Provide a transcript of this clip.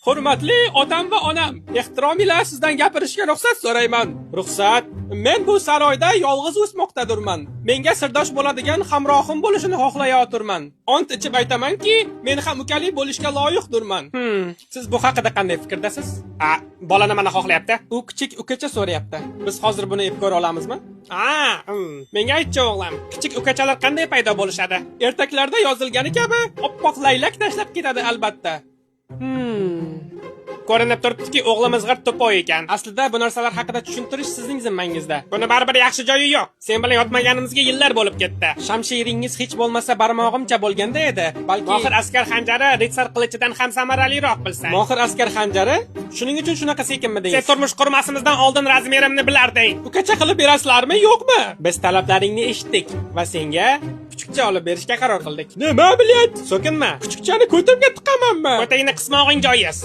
Hurmatli otam va onam, ehtirom ila sizdan gapirishga ruxsat so'rayman. Ruxsat. Men bu saroyda yolg'iz o'smoqdadurman. Menga sirdosh bo'ladigan hamrohim bo'lishini xohlayotirman. Ont ichib aytamanki, men ham ukali bo'lishga loyiqdirman. Siz bu haqida qanday fikrdasiz? A, bola nimani xohlayapti? U kichik ukacha so'rayapti. Biz hozir buni ep ko'ra olamizmi? A, menga aytchi o'g'lim, kichik ukachalar qanday paydo bo'lishadi? Ertaklarda yozilgani kabi oppoq laylak tashlab ketadi albatta. Ko'rinib turibdiki, o'g'limiz g'irt to'poy ekan. Aslida bu narsalar haqida tushuntirish sizning zimmangizda. Buni baribir yaxshi joyi yo'q. Sen bilan yotmaganimizga yillar bo'lib ketdi. Shamshiringiz hech bo'lmasa barmog'imcha bo'lganda edi. Balki Mohir askar xanjari ritsar qilichidan ham samaraliroq bilsang. Mohir askar xanjari? Shuning uchun shunaqa sekinmi Sen deysiz? turmush qurmasimizdan oldin razmerimni bilarding. Ukacha qilib berasizlarmi, yo'qmi? Biz talablaringni eshitdik va senga kuchukcha olib berishga qaror qildik. Nima bilyat? So'kinma. Kuchukchani ko'timga tiqamanmi? Ko'tagingni qismog'ing joiz.